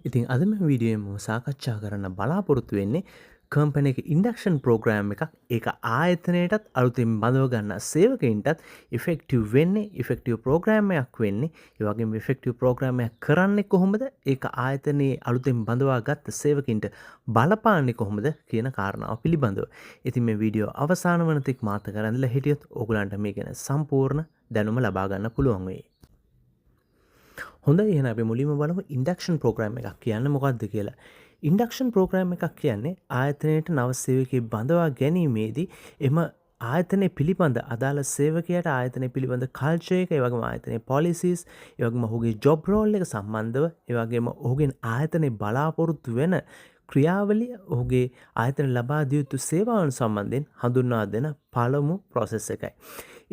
ඉතින් අද මේ වීඩියෝයෙන් මම සාකච්ඡා කරන්න බලාපොරොත්තු වෙන්නේ කම්පැනි එක ඉන්ඩක්ෂන් ප්‍රෝග්‍රෑම් එකක්, ඒක ආයතනයටත් අලුතින් බඳව ගන්න සේවකයින්ටත් ඉෆෙක්ටිව් වෙන්නේ, ඉෆෙක්ටිව් ප්‍රෝග්‍රෑම් එකක් වෙන්නේ, ඒ වගේම ඉෆෙක්ටිව් ප්‍රෝග්‍රෑම් එකක් කරන්නේ කොහොමද, ඒක ආයතනයේ අලුතින් බඳවා ගත්ත සේවකින්ට බලපාන්නේ කොහොමද කියන කාරණාව පිළිබඳව. ඉතින් මේ වීඩියෝ අවසාන වන තෙක් මාත් එක්ක රැඳිලා හිටියොත් ඕගොල්ලන්ට මේ ගැන සම්පූර්ණ දැනුම ලබා ගන්න පුළුවන් වෙයි. හොඳයි, එහෙනම් අපි මුලින්ම බලමු ඉන්ඩක්ෂන් ප්‍රෝග්‍රෑම් එකක් කියන්නේ මොකක්ද කියලා. ඉන්ඩක්ෂන් ප්‍රෝග්‍රෑම් එකක් කියන්නේ ආයතනයට නව සේවකයෙක් බඳවා ගැනීමේදී එම ආයතනය පිළිබඳ අදාළ සේවකයාට ආයතනය පිළිබඳ කල්චර් එක, ඒ වගේම ආයතනයේ පොලිසිස්, ඒ වගේම ඔහුගේ ජොබ් රෝල් එක සම්බන්ධව, ඒ වගේම ඔහුගෙන් ආයතනය බලාපොරොත්තු වෙන ක්‍රියාවලිය, ඔහුගේ ආයතන ලබා දිය යුතු සේවාවන් සම්බන්ධයෙන් හඳුන්වා දෙන පළමු ප්‍රොසෙස් එකයි.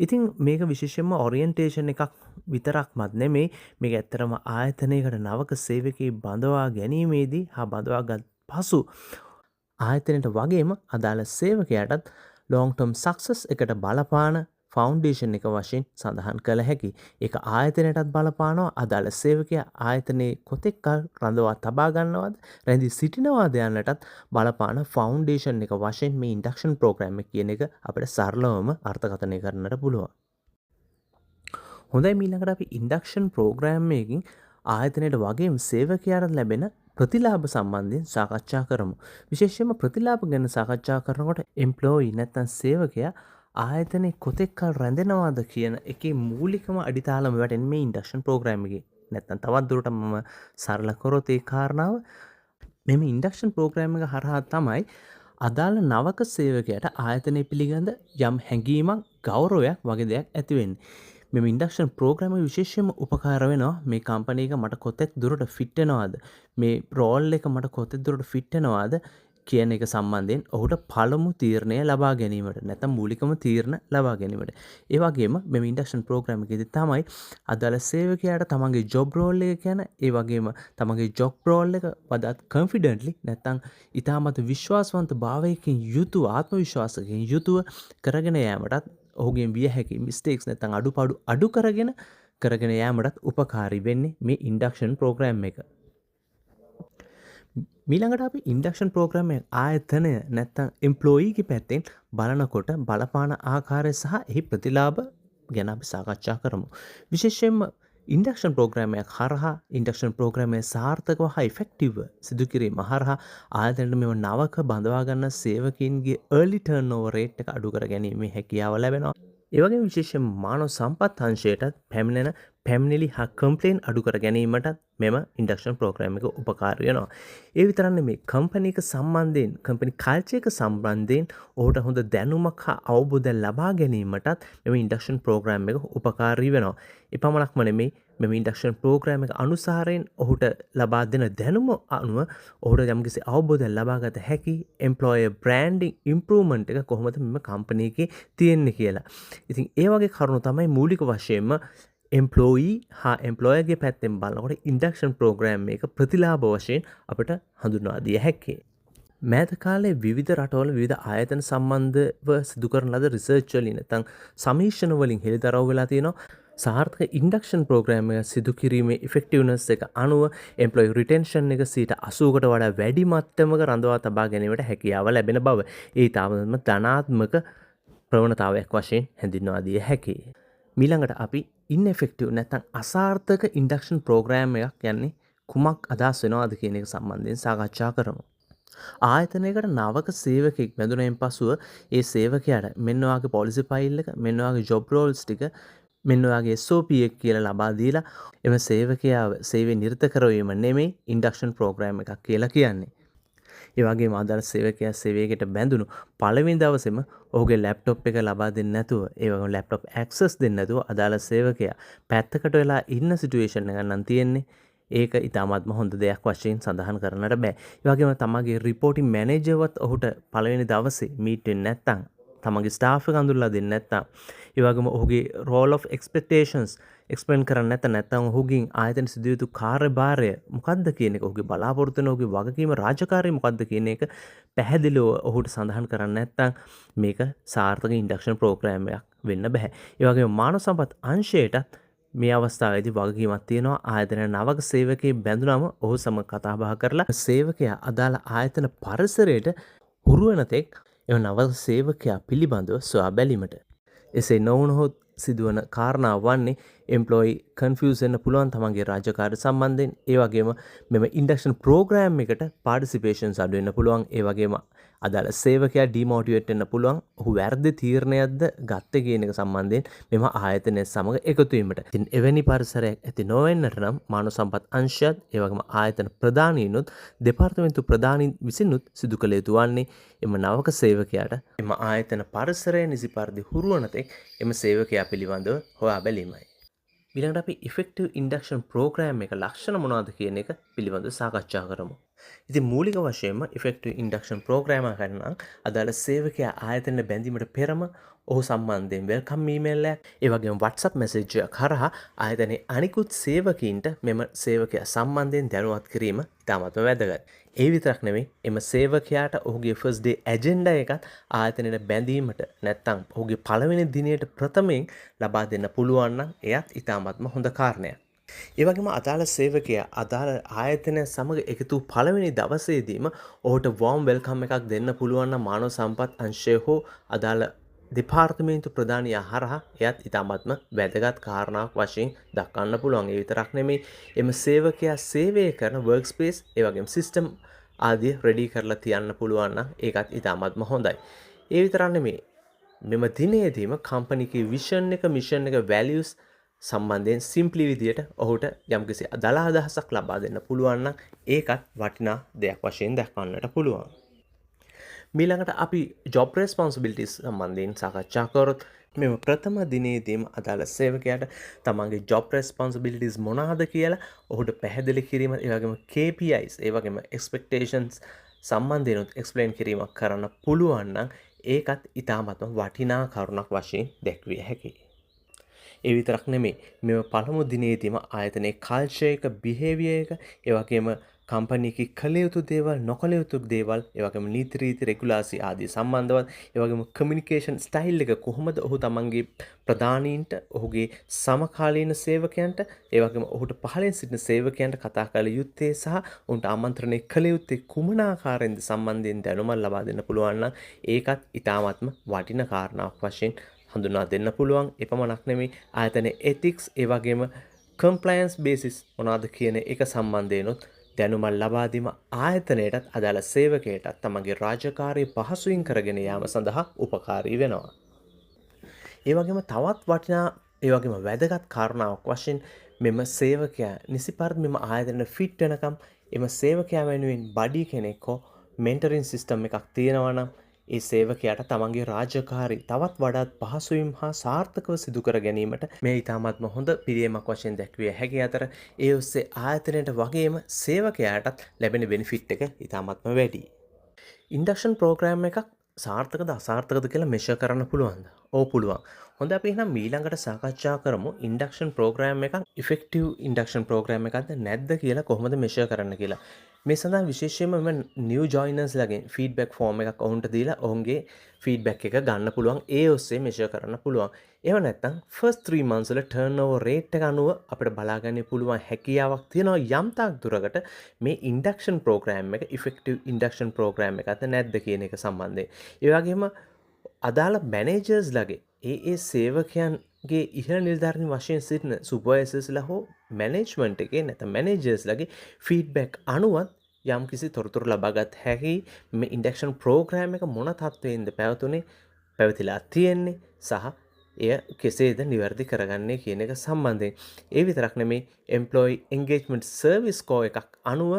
ඉතින් මේක විශේෂයෙන්ම ඔරියන්ටේෂන් එකක් විතරක්මත් නෙමෙයි, මේක ඇත්තටම ආයතනයකට නවක සේවකයෙක් බඳවා ගැනීමේදී හා බඳවාගත් පසු ආයතනයට වගේම අදාළ සේවකයාටත් ලොං ටර්ම් සක්සස් එකට බලපාන ෆවුන්ඩේෂන් එක වශයෙන් සඳහන් කළ හැකි. ඒක ආයතනයටත් බලපානවා, අදාළ සේවකයා ආයතනයේ කොතෙක් කල් රඳවා තබා ගන්නවද, රැඳී සිටිනවාද යන්නටත් බලපාන ෆවුන්ඩේෂන් එක වශයෙන් මේ ඉන්ඩක්ෂන් ප්‍රෝග්‍රෑම් එක කියන එක අපිට සරලවම අර්ථකථනය කරන්නට පුළුවන්. හොඳයි, ඊළඟට අපි ඉන්ඩක්ෂන් ප්‍රෝග්‍රෑම් එකකින් ආයතනයට වගේම සේවකයාට ලැබෙන ප්‍රතිලාභ සම්බන්ධයෙන් සාකච්ඡා කරමු. විශේෂයෙන්ම ප්‍රතිලාභ ගැන සාකච්ඡා කරනකොට එම්ප්ලොයි නැත්නම් සේවකයා ආයතනයේ කොතෙක් කල් රැඳෙනවාද කියන එකේ මූලිකම අඩිතාලම වැටෙන්නේ මේ ඉන්ඩක්ෂන් ප්‍රෝග්‍රෑම් එකේ. නැත්නම් තවත් දුරටත් මම සරල කරොත් ඒ කාරණාව, මෙම ඉන්ඩක්ෂන් ප්‍රෝග්‍රෑම් එක හරහා තමයි අදාළ නවක සේවකයාට ආයතනය පිළිබඳ යම් හැඟීමක්, ගෞරවයක් වගේ දෙයක් ඇති වෙන්නේ. මෙම ඉන්ඩක්ෂන් ප්‍රෝග්‍රෑම් එක විශේෂයෙන්ම උපකාර වෙනවා මේ කම්පැනි එක මට කොතෙක් දුරට ෆිට් වෙනවද, මේ රෝල් එක මට කොතෙක් දුරට ෆිට් වෙනවද කියන එක සම්බන්ධයෙන් ඔහුට පළමු තීරණය ලබා ගැනීමට, නැත්නම් මූලිකම තීරණ ලබා ගැනීමට. ඒ වගේම මෙම ඉන්ඩක්ෂන් ප්‍රෝග්‍රෑම් එකේදී තමයි අදාළ සේවකයාට තමන්ගේ ජොබ් රෝල් එක ගැන, ඒ වගේම තමන්ගේ ජොබ් රෝල් එක වඩාත් කොන්ෆිඩන්ට්ලි නැත්නම් ඉතාමත් විශ්වාසවන්ත භාවයකින් යුතුව, ආත්ම විශ්වාසයකින් යුතුව කරගෙන යෑමටත්, ඔහුගෙන් විය හැකි මිස්ටේක්ස් නැත්නම් අඩුපාඩු අඩු කරගෙන කරගෙන යෑමටත් උපකාරී වෙන්නේ මේ ඉන්ඩක්ෂන් ප්‍රෝග්‍රෑම් එක. මීළඟට අපි ඉන්ඩක්ෂන් ප්‍රෝග්‍රෑම් එක ආයතනය නැත්නම් එම්ප්ලොයිගේ පැත්තෙන් බලනකොට බලපාන ආකාරය සහ එහි ප්‍රතිලාභ ගැන අපි සාකච්ඡා කරමු. විශේෂයෙන්ම ඉන්ඩක්ෂන් ප්‍රෝග්‍රෑම් එකක් හරහා, ඉන්ඩක්ෂන් ප්‍රෝග්‍රෑම් එක සාර්ථකව හා ඉෆෙක්ටිව්ව සිදු කිරීම හරහා ආයතනයට මෙම නවක බඳවා ගන්න සේවකයින්ගේ අර්ලි ටර්න්ಓවර් රේට් එක අඩු කර ගැනීමේ හැකියාව ලැබෙනවා. ඒ වගේම විශේෂයෙන්ම මානව සම්පත් අංශයටත් පැමිණෙන පැමිණිලි හා කම්ප්ලේන් අඩු කර ගැනීමටත් මෙම ඉන්ඩක්ෂන් ප්‍රෝග්‍රෑම් එක උපකාරී වෙනවා. ඒ විතරක් නෙමෙයි, කම්පැනි එක සම්බන්ධයෙන්, කම්පැනි කල්චර් එක සම්බන්ධයෙන් ඔහුට හොඳ දැනුමක් හා අවබෝධයක් ලබා ගැනීමටත් මෙම ඉන්ඩක්ෂන් ප්‍රෝග්‍රෑම් එක උපකාරී වෙනවා. එපමණක්ම නෙමෙයි, මෙම ඉන්ඩක්ෂන් ප්‍රෝග්‍රෑම් එක අනුසාරයෙන් ඔහුට ලබා දෙන දැනුම අනුව ඔහුට යම්කිසි අවබෝධයක් ලබාගත හැකි එම්ප්ලොයර් බ්‍රෑන්ඩින් ඉම්ප්‍රූව්මන්ට් එක කොහොමද මෙම කම්පැනි එකේ තියෙන්නේ කියලා. ඉතින් ඒ වගේ කරුණු තමයි මූලික වශයෙන්ම එම්ප්ලොයි හා එම්ප්ලොයර්ගේ පැත්තෙන් බලනකොට ඉන්ඩක්ෂන් ප්‍රෝග්‍රෑම් එක ප්‍රතිලාභ වශයෙන් අපිට හඳුන්වා දිය හැක්කේ. මෑත කාලේ විවිධ රටවල විවිධ ආයතන සම්බන්ධව සිදු කරන ලද රිසර්ච් වලින් නැත්නම් සමීක්ෂණ වලින් හෙළිදරව් වෙලා තියෙනවා සාර්ථක ඉන්ඩක්ෂන් ප්‍රෝග්‍රෑම් එක සිදු කිරීමේ ඉෆෙක්ටිව්නස් එක අනුව එම්ප්ලොයි රිටෙන්ෂන් එක 80%කට වඩා වැඩි මට්ටමක රඳවා තබා ගැනීමට හැකියාව ලැබෙන බව. ඒ ඉතාමත්ම ධනාත්මක ප්‍රවණතාවයක් වශයෙන් හැඳින්වා දිය හැකියි. මීළඟට අපි ඉන්එෆෙක්ටිව් නැත්නම් අසාර්ථක ඉන්ඩක්ෂන් ප්‍රෝග්‍රෑම් එකක් යන්නේ කුමක් අදහස් වෙනවද කියන එක සම්බන්ධයෙන් සාකච්ඡා කරමු. ආයතනයකට නවක සේවකයෙක් බැඳුනයින් පසුව ඒ සේවකයාට මෙන්න ඔයාගේ පොලිසි ෆයිල් එක, මෙන්න ඔයාගේ ජොබ් රෝල්ස් ටික, මෙන්න ඔයාගේ SOP එක කියලා ලබා දීලා එම සේවකයාව සේවය නිරත කරවීම නෙමෙයි ඉන්ඩක්ෂන් ප්‍රෝග්‍රෑම් එකක් කියලා කියන්නේ. ඒ වගේම අදාළ සේවකයා සේවයකට බැඳුණු පළවෙනි දවසේම ඔහුගේ ලැප්ටොප් එක ලබා දෙන්නේ නැතුව, ඒ වගේම ලැප්ටොප් ඇක්සස් දෙන්නේ නැතුව අදාළ සේවකයා පැත්තකට වෙලා ඉන්න සිටුේෂන් එකක් නම් තියෙන්නේ. ඒක ඉතාමත්ම හොඳ දෙයක් වශයෙන් සඳහන් කරන්නට බෑ. ඒ වගේම තමගේ රිපෝටිං මැනේජර්වත් ඔහුට පළවෙනි දවසේ මීට් වෙන්නේ නැත්නම්, තමන්ගේ ස්ටාෆ් එක අඳුරලා දෙන්නේ නැත්නම්, ඒ වගේම ඔහුගේ රෝල් ඔෆ් එක්ස්පෙක්ටේෂන්ස් එක්ස්ප්ලේන් කරන්නේ නැත්නම්, නැත්නම් ඔහුගෙන් ආයතන සිදු යුතු කාර්යභාරය මොකක්ද කියන එක, ඔහුගේ බලාපොරොත්තු වෙන ඔහුගේ වගකීම රාජකාරිය මොකක්ද කියන එක පැහැදිලිව ඔහුට සඳහන් කරන්නේ නැත්නම් මේක සාර්ථක ඉන්ඩක්ෂන් ප්‍රෝග්‍රෑම් එකක් වෙන්න බෑ. ඒ වගේම මානව සම්පත් අංශයටත් මේ අවස්ථාවේදී වගකීමක් තියෙනවා ආයතන නවක සේවකයෙක් බැඳුනම ඔහු සමග කතා බහ කරලා සේවකයා අදාළ ආයතන පරිසරයට හුරු වෙන තෙක් එම නවක සේවකයා පිළිබඳව සොයා බැලීමට. එසේ නොවුනහොත් සිදුවන කාරණාව වන්නේ එම්ප්ලොයි කන්ෆියුස් වෙන්න පුළුවන් තමන්ගේ රාජකාරි සම්බන්ධයෙන්. ඒ වගේම මෙම ඉන්ඩක්ෂන් ප්‍රෝග්‍රෑම් එකට පාර්ටිසිපේෂන්ස් අඩු වෙන්න පුළුවන්. ඒ වගේම අදාළ සේවකයා ඩිමෝටිවේට් වෙන්න පුළුවන්. ඔහු වැරදි තීරණයක්ද ගත්තේ කියන එක සම්බන්ධයෙන් මෙම ආයතනය සමග එකතු වීමට. ඉතින් එවැනි පරිසරයක් ඇති නොවෙන්නට නම් මානව සම්පත් අංශයත්, ඒ වගේම ආයතන ප්‍රධානීනුත්, දෙපාර්තමේන්තු ප්‍රධානීන් විසිනුත් සිදු කළ යුතු වන්නේ එම නවක සේවකයාට එම ආයතන පරිසරය නිසි පරිදි හුරු වන තෙක් එම සේවකයා පිළිබඳව හොයා බැලීමයි. ඊළඟට අපි ඉෆෙක්ටිව් ඉන්ඩක්ෂන් ප්‍රෝග්‍රෑම් එක ලක්ෂණ මොනවද කියන එක පිළිබඳව සාකච්ඡා කරමු. ඉතින් මූලික වශයෙන්ම ඉෆෙක්ටිව් ඉන්ඩක්ෂන් ප්‍රෝග්‍රෑම් එකක් නම් අදාළ සේවකයා ආයතනයට බැඳීමට පෙරම ඔහු සම්බන්ධයෙන් welcome email එකක්, ඒ වගේම WhatsApp message එකක් හරහා ආයතනයේ අනිකුත් සේවකීන්ට මෙම සේවකයා සම්බන්ධයෙන් දැනුවත් කිරීම ඉතාමත්ම වැදගත්. ඒ විතරක් නෙමෙයි, එම සේවකයාට ඔහුගේ ෆස්ට් ඩේ ඇජෙන්ඩා එකත් ආයතනයට බැඳීමට නැත්නම් ඔහුගේ පළවෙනි දිනයට ප්‍රථමයෙන් ලබා දෙන්න පුළුවන් නම් එයත් ඉතාමත්ම හොඳ කාරණයක්. ඒ වගේම අදාළ සේවකයා අදාළ ආයතනය සමග එකතු වූ පළවෙනි දවසේදීම ඔහුට වෝම් welcome එකක් දෙන්න පුළුවන් නම් මානව සම්පත් අංශය හෝ අදාළ දෙපාර්තමේන්තු ප්‍රධානියා හරහා එයත් ඉතාමත්ම වැදගත් කාරණාවක් වශයෙන් දක්වන්න පුළුවන්. ඒ විතරක් නෙමෙයි, එම සේවකයා සේවය කරන වර්ක් ස්පේස්, ඒ වගේම සිස්ටම් ආදිය රෙඩි කරලා තියන්න පුළුවන් නම් ඒකත් ඉතාමත්ම හොඳයි. ඒ විතරක් නෙමෙයි, මෙම දිනයේදීම කම්පැනි එකේ විෂන් එක, මිෂන් එක, වැලියුස් සම්බන්ධයෙන් සිම්ප්ලි විදියට ඔහුට යම්කිසි දළ අදහසක් ලබා දෙන්න පුළුවන් නම් ඒකත් වටිනා දෙයක් වශයෙන් දක්වන්නට පුළුවන්. මීළඟට අපි ජොබ් රෙස්පොන්සිබිලිටිස් සම්බන්ධයෙන් සාකච්ඡා කරොත්, මෙම ප්‍රථම දිනේදීම අදාළ සේවකයාට තමන්ගේ ජොබ් රෙස්පොන්සිබිලිටිස් මොනවාද කියලා ඔහුට පැහැදිලි කිරීම, ඒ වගේම KPIs, ඒ වගේම එක්ස්පෙක්ටේෂන්ස් සම්බන්ධයෙනුත් එක්ස්ප්ලেইন කිරීමක් කරන්න පුළුවන් නම් ඒකත් ඉතාමත්ම වටිනා කරුණක් වශයෙන් දැක්විය හැකියි. ඒ විතරක් නෙමෙයි, මෙම පළමු දිනේදීම ආයතනයේ කල්චර් එක, බිහේවියර් එක, ඒ වගේම කම්පැනි එකේ කළ යුතු දේවල්, නොකළ යුතු දේවල්, ඒ වගේම නීති රීති රෙගුලාසි ආදී සම්බන්ධවත්, ඒ වගේම කමියුනිකේෂන් ස්ටයිල් එක කොහොමද ඔහු තමන්ගේ ප්‍රධානීන්ට, ඔහුගේ සමකාලීන සේවකයන්ට, ඒ වගේම ඔහුට පහළින් සිටින සේවකයන්ට කතා කළ යුත්තේ සහ ඔවුන්ට ආමන්ත්‍රණය කළ යුත්තේ කුමන ආකාරයෙන්ද සම්බන්ධයෙන් දැනුමක් ලබා දෙන්න පුළුවන් නම් ඒකත් ඉතාමත්ම වටින කාරණාවක් වශයෙන් හඳුනා දෙන්න පුළුවන්. එපමණක් නෙමෙයි, ආයතනයේ එතික්ස්, ඒ වගේම කම්ප්ලයන්ස් බේසිස් මොනවාද කියන එක සම්බන්ධයෙනුත් දැනුමක් ලබා දීම ආයතනයටත් අදාළ සේවකයටත් තමන්ගේ රාජකාරිය පහසුවෙන් කරගෙන යාම සඳහා උපකාරී වෙනවා. ඒ වගේම තවත් වටිනා, ඒ වගේම වැදගත් කාරණාවක් වශයෙන් මෙම සේවකයා නිසි පරිදි මෙම ආයතනයට ෆිට් වෙනකම් එම සේවකයා වෙනුවෙන් බඩි කෙනෙක් හෝ මෙන්ටරින් සිස්ටම් එකක් තියෙනවා නම් ඒ සේවකයාට තමන්ගේ රාජකාරි තවත් වඩාත් පහසුවෙන් හා සාර්ථකව සිදු කර ගැනීමට මේ ඉතාමත්ම හොඳ පිළියමක් වශයෙන් දැක්විය හැකි අතර ඒ ඔස්සේ ආයතනයට වගේම සේවකයාටත් ලැබෙන බෙනිෆිට් එක ඉතාමත්ම වැඩි. ඉන්ඩක්ෂන් ප්‍රෝග්‍රෑම් එකක් සාර්ථකද අසාර්ථකද කියලා මෙෂර් කරන්න පුළුවන්ද? ඔව්, පුළුවන්. හොඳයි, අපි එහෙනම් ඊළඟට සාකච්ඡා කරමු ඉන්ඩක්ෂන් ප්‍රෝග්‍රෑම් එකක් ඉෆෙක්ටිව් ඉන්ඩක්ෂන් ප්‍රෝග්‍රෑම් එකක්ද නැද්ද කියලා කොහොමද මෙෂර් කරන්න කියලා. මේ සඳහා විශේෂයෙන්ම මෙම නිව් ජොයිනර්ස් ලගෙන් ෆීඩ්බැක් ෆෝම් එකක් ඔවුන්ට දීලා ඔවුන්ගේ ෆීඩ්බැක් එක ගන්න පුළුවන්. ඒ ඔස්සේ මෙෂර් කරන්න පුළුවන්. එහෙම නැත්නම් ෆස්ට් 3 months වල ටර්න්ಓවර් රේට් එක අනුව අපිට බලාගන්න පුළුවන් හැකියාවක් තියෙනවා යම් තාක් දුරකට මේ ඉන්ඩක්ෂන් ප්‍රෝග්‍රෑම් එක ඉෆෙක්ටිව් ඉන්ඩක්ෂන් ප්‍රෝග්‍රෑම් එකක්ද නැද්ද කියන එක සම්බන්ධයෙන්. ඒ වගේම අදාළ මැනේජර්ස් ලගේ ඒ ඒ සේවකයන්ගේ ඉහළ නිලධාරීන් වශයෙන් සිටින සුපර්වයිසර්ස්ලා හෝ මැනේජ්මන්ට් එකේ නැත්නම් මැනේජර්ස්ලාගේ ෆීඩ්බැක් අනුවත් යම්කිසි තොරතුරු ලබාගත් හැකි මේ ඉන්ඩක්ෂන් ප්‍රෝග්‍රෑම් එක මොන තත්ත්වයෙන්ද පැවතුනේ, පැවතිලා තියෙන්නේ සහ එය කෙසේද නිවැරදි කරගන්නේ කියන එක සම්බන්ධයෙන්. ඒ විතරක් නෙමෙයි, එම්ප්ලොයි එන්ගේජ්මන්ට් සර්වි ස්කෝර් එකක් අනුව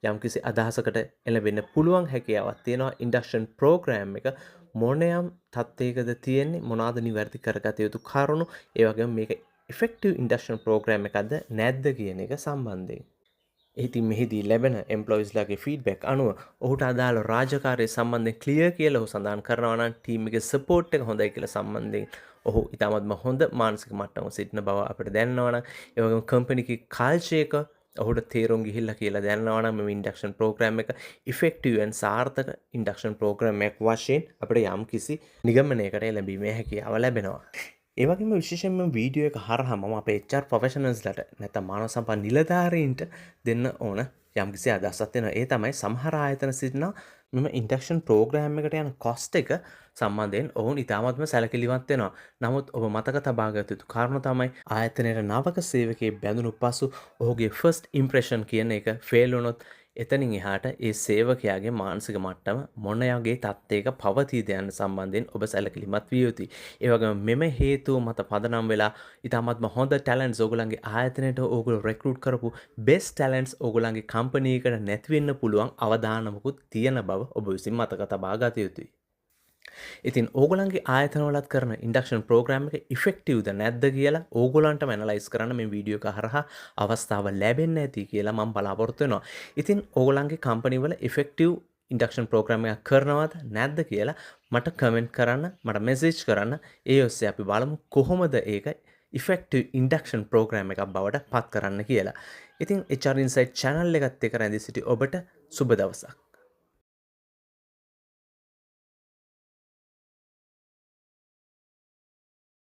යම්කිසි අදහසකට එළඹෙන්න පුළුවන් හැකියාවක් තියෙනවා ඉන්ඩක්ෂන් ප්‍රෝග්‍රෑම් එක මොනයම් තත්ත්වයකද තියෙන්නේ, මොනවාද නිවැරදි කරගත යුතු කරුණු, ඒ වගේම මේක ඉෆෙක්ටිව් ඉන්ඩක්ෂන් ප්‍රෝග්‍රෑම් එකක්ද නැද්ද කියන එක සම්බන්ධයෙන්. ඉතින් මෙහිදී ලැබෙන එම්ප්ලොයිස්ලාගේ ෆීඩ්බැක් අනුව ඔහුට අදාළ රාජකාරිය සම්බන්ධයෙන් ක්ලියර් කියලා ඔහු සඳහන් කරනවා නම්, ටීම් එකේ සපෝට් එක හොඳයි කියලා සම්බන්ධයෙන් ඔහු ඉතාමත්ම හොඳ මානසික මට්ටමක සිටින බව අපිට දැනෙනවා නම්, ඒ වගේම කම්පැනි එකේ කල්චර් එක ඔහුට තේරුම් ගිහිල්ලා කියලා දැනනවා නම්, මෙම ඉන්ඩක්ෂන් ප්‍රෝග්‍රෑම් එක ඉෆෙක්ටිව් ඇන්ඩ් සාර්ථක ඉන්ඩක්ෂන් ප්‍රෝග්‍රෑම් එකක් වශයෙන් අපිට යම් කිසි නිගමනයකට එළඹීමේ හැකියාව ලැබෙනවා. ඒ වගේම විශේෂයෙන්ම වීඩියෝ එක හරහා මම අපේ HR ප්‍රොෆෙෂනල්ස්ලට නැත්නම් මානව සම්පත් නිලධාරීන්ට දෙන්න ඕන යම්කිසි අදහසක් තියෙනවා. ඒ තමයි සමහර ආයතන සිටිනවා මෙම ඉන්ඩක්ෂන් ප්‍රෝග්‍රෑම් එකට යන කොස්ට් එක සම්බන්ධයෙන් ඔවුන් ඉතාමත්ම සැලකිලිමත් වෙනවා. නමුත් ඔබ මතක තබා ගත යුතු කරුණ තමයි ආයතනයට නවක සේවකයෙක් බැඳුණු පසු ඔහුගේ ෆස්ට් ඉම්ප්‍රෙෂන් කියන එක ෆේල් වුණොත්, එතනින් එහාට ඒ සේවකයාගේ මානසික මට්ටම මොන වගේ තත්ත්වයක පවතීද යන්න සම්බන්ධයෙන් ඔබ සැලකිලිමත් විය යුතුයි. ඒ වගේම මෙම හේතුව මත පදනම් වෙලා ඉතාමත්ම හොඳ ටැලන්ට්ස්, ඕගොල්ලන්ගේ ආයතනයට ඕගොල්ලෝ රෙක්රූට් කරපු බෙස්ට් ටැලන්ට්ස් ඕගොල්ලන්ගේ කම්පැනි එකට නැති වෙන්න පුළුවන් අවදානමකුත් තියෙන බව ඔබ විසින් මතක තබා ගත යුතුයි. ඉතින් ඕගොල්ලන්ගේ ආයතනවලත් කරන ඉන්ඩක්ෂන් ප්‍රෝග්‍රෑම් එක ඉෆෙක්ටිව්ද නැද්ද කියලා ඕගොල්ලන්ටම ඇනලයිස් කරන්න මේ වීඩියෝ එක හරහා අවස්ථාව ලැබෙන්න ඇති කියලා මම බලාපොරොත්තු වෙනවා. ඉතින් ඕගොල්ලන්ගේ කම්පැනි වල ඉෆෙක්ටිව් ඉන්ඩක්ෂන් ප්‍රෝග්‍රෑම් එකක් කරනවද නැද්ද කියලා මට කමෙන්ට් කරන්න, මට මෙසේජ් කරන්න. ඒ ඔස්සේ අපි බලමු කොහොමද ඒක ඉෆෙක්ටිව් ඉන්ඩක්ෂන් ප්‍රෝග්‍රෑම් එකක් බවට පත් කරන්න කියලා. ඉතින් HR Insight channel එකත් එක්ක රැඳී සිටි ඔබට සුබ දවසක්.